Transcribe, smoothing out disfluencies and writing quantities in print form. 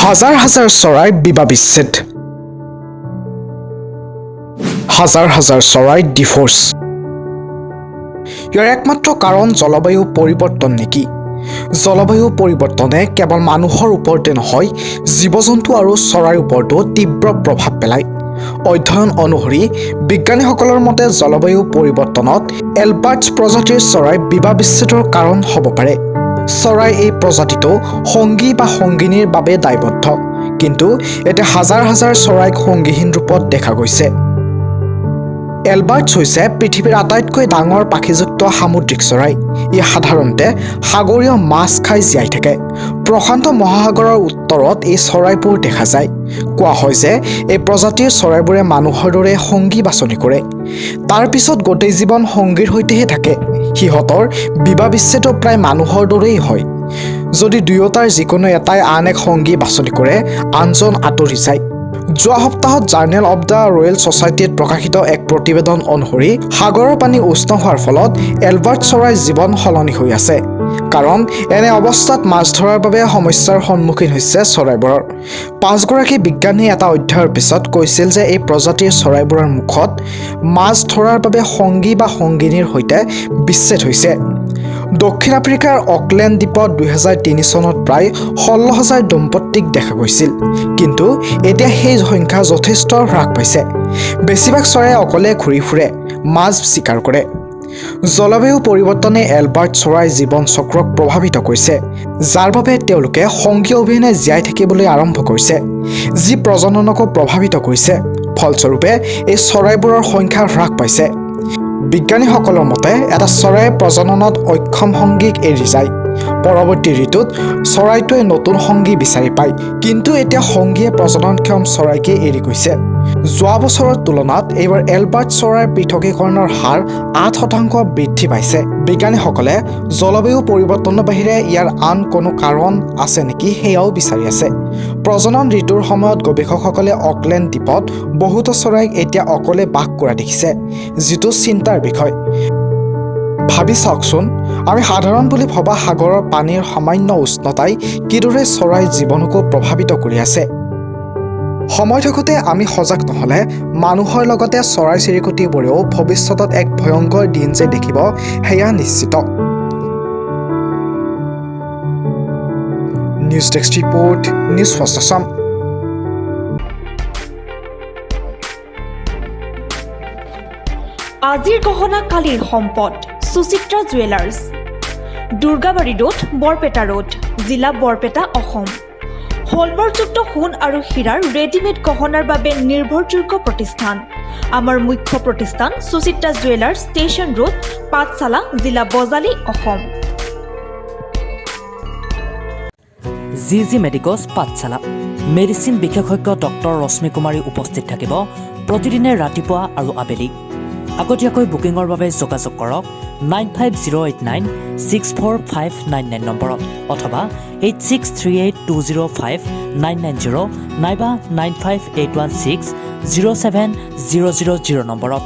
হাজাৰ হাজাৰ চৰাইৰ বিবাহ বিচ্ছেদ, হাজাৰ হাজাৰ চৰাইৰ ডিভোৰ্চ। ইয়াৰ একমাত্ৰ কাৰণ জলবায়ু পৰিৱৰ্তন নেকি? জলবায়ু পৰিৱৰ্তনে কেৱল মানুহৰ ওপৰতে নহয়, জীৱ জন্তু আৰু চৰাইৰ ওপৰতো তীব্ৰ প্ৰভাৱ পেলায়। অধ্যয়ন অনুসৰি বিজ্ঞানীসকলৰ মতে জলবায়ু পৰিৱৰ্তনত এলবাৰ্টছ প্ৰজাতিৰ চৰাই বিবাহ বিচ্ছেদৰ কাৰণ হ'ব পাৰে। চৰাই এই প্ৰজাতিটো সংগী বা সংগিনীৰ বাবে দায়বদ্ধ। কিন্তু এতিয়া হাজাৰ হাজাৰ চৰাইক সংগীহীন ৰূপত দেখা গৈছে। এলবাৰ্টছ হৈছে পৃথিৱীৰ আটাইতকৈ ডাঙৰ পাখিযুক্ত সামুদ্ৰিক চৰাই। ই সাধাৰণতে সাগৰীয় মাছ খাই জীয়াই থাকে। প্ৰশান্ত মহাসাগৰৰ উত্তৰত এই চৰাইবোৰ দেখা যায়। কোৱা হয় যে এই প্ৰজাতিৰ চৰাইবোৰে মানুহৰ দৰে সংগী বাছনি কৰে, তাৰ পিছত গোটেই জীৱন সংগীৰ সৈতেহে থাকে। সিহঁতৰ বিবাহ বিচ্ছেদো প্ৰায় মানুহৰ দৰেই হয়। যদি দুয়োটাৰ যিকোনো এটাই আন এক সংগী বাছনি কৰে, আনজন আঁতৰি যায়। যোৱা সপ্তাহত জাৰ্নেল অৱ the royal ছ'চাইটিত প্ৰকাশিত এক প্ৰতিবেদন অনুসৰি সাগৰৰ পানী উষ্ণ হোৱাৰ ফলত এলবাৰ্ট চৰাইৰ জীৱন সলনি হৈ আছে। কাৰণ এনে অৱস্থাত মাছ ধৰাৰ বাবে সমস্যাৰ সন্মুখীন হৈছে চৰাইবোৰৰ। পাঁচগৰাকী বিজ্ঞানীয়ে এটা অধ্যয়নৰ পিছত কৈছিল যে এই প্ৰজাতিৰ চৰাইবোৰৰ মুখত মাছ ধৰাৰ বাবে সংগী বা সংগিনীৰ সৈতে বিচ্ছেদ হৈছে। দক্ষিণ আফ্ৰিকাৰ অকলেণ্ড দ্বীপত 2003 চনত প্ৰায় 16,000 দম্পতীক দেখা গৈছিল। কিন্তু এতিয়া সেই সংখ্যা যথেষ্ট হ্ৰাস পাইছে। বেছিভাগ চৰাই অকলে ঘূৰি ফুৰে, মাছ চিকাৰ কৰে। জলবায়ু পৰিৱৰ্তনে এলবাৰ্ট চৰাইৰ জীৱন চক্ৰক প্ৰভাৱিত কৰিছে, যাৰ বাবে তেওঁলোকে সংগী অবিহনে জীয়াই থাকিবলৈ আৰম্ভ কৰিছে, যি প্ৰজননকো প্ৰভাৱিত কৰিছে। ফলস্বৰূপে এই চৰাইবোৰৰ সংখ্যা হ্ৰাস পাইছে। বিজ্ঞানীসকলৰ মতে এটা চৰাইয়ে প্ৰজননত অক্ষম সংগীক এৰি যায়। পৰৱৰ্তী ঋতুত চৰাইটোৱে নতুন সংগী বিচাৰি পায়। কিন্তু এতিয়া সংগীয়ে প্ৰজননক্ষম চৰাইকে এৰি গৈছে। যোৱা বছৰৰ তুলনাত এইবাৰ এলবাৰ্ট চৰাইৰ পৃথকীকৰণৰ হাৰ 8% বৃদ্ধি পাইছে। বিজ্ঞানীসকলে জলবায়ু পৰিৱৰ্তনৰ বাহিৰে ইয়াৰ আন কোনো কাৰণ আছে নেকি সেয়াও বিচাৰি আছে। প্ৰজনন ঋতুৰ সময়ত গৱেষকসকলে অকলেণ্ড দ্বীপত বহুতো চৰাইক এতিয়া অকলে বাস কৰা দেখিছে, যিটো চিন্তাৰ বিষয়। ভাবি চাওকচোন, আমি সাধাৰণ বুলি ভবা সাগৰৰ পানীৰ সামান্য উষ্ণতাই কিদৰে চৰাইৰ জীৱনকো প্ৰভাৱিত কৰি আছে। সময় থাকোঁতে আমি সজাগ নহ'লে মানুহৰ লগতে চৰাই চিৰিকটিবোৰেও ভৱিষ্যতত এক ভয়ংকৰ দিন যে দেখিব, সেয়া নিশ্চিত। News desk report, News First Assam. আজিৰ গহনা কালিৰ সম্পদ। Suchitra jewellers, Durgabari road, Barpeta road, জিলা বৰপেটা, অসম। হলমাৰ্কযুক্ত সোণ আৰু হীৰাৰ ৰেডিমেড গহনাৰ বাবে নিৰ্ভৰযোগ্য প্ৰতিষ্ঠান। আমাৰ মুখ্য প্ৰতিষ্ঠান সুচিত্ৰা জুৱেলাৰ্ছ, ষ্টেচন ৰোড, পাঠশালা, জিলা বজালী, অসম। জি জি মেডিকছ পাঠশালা। মেডিচিন বিশেষজ্ঞ ডক্টৰ ৰশ্মি কুমাৰী উপস্থিত থাকিব প্ৰতিদিনে ৰাতিপুৱা আৰু আবেলি। আগতীয়াকৈ বুকিঙৰ বাবে যোগাযোগ কৰক 9508964599 নম্বৰত অথবা 8638205990 নাইবা 9581607000 নম্বৰত।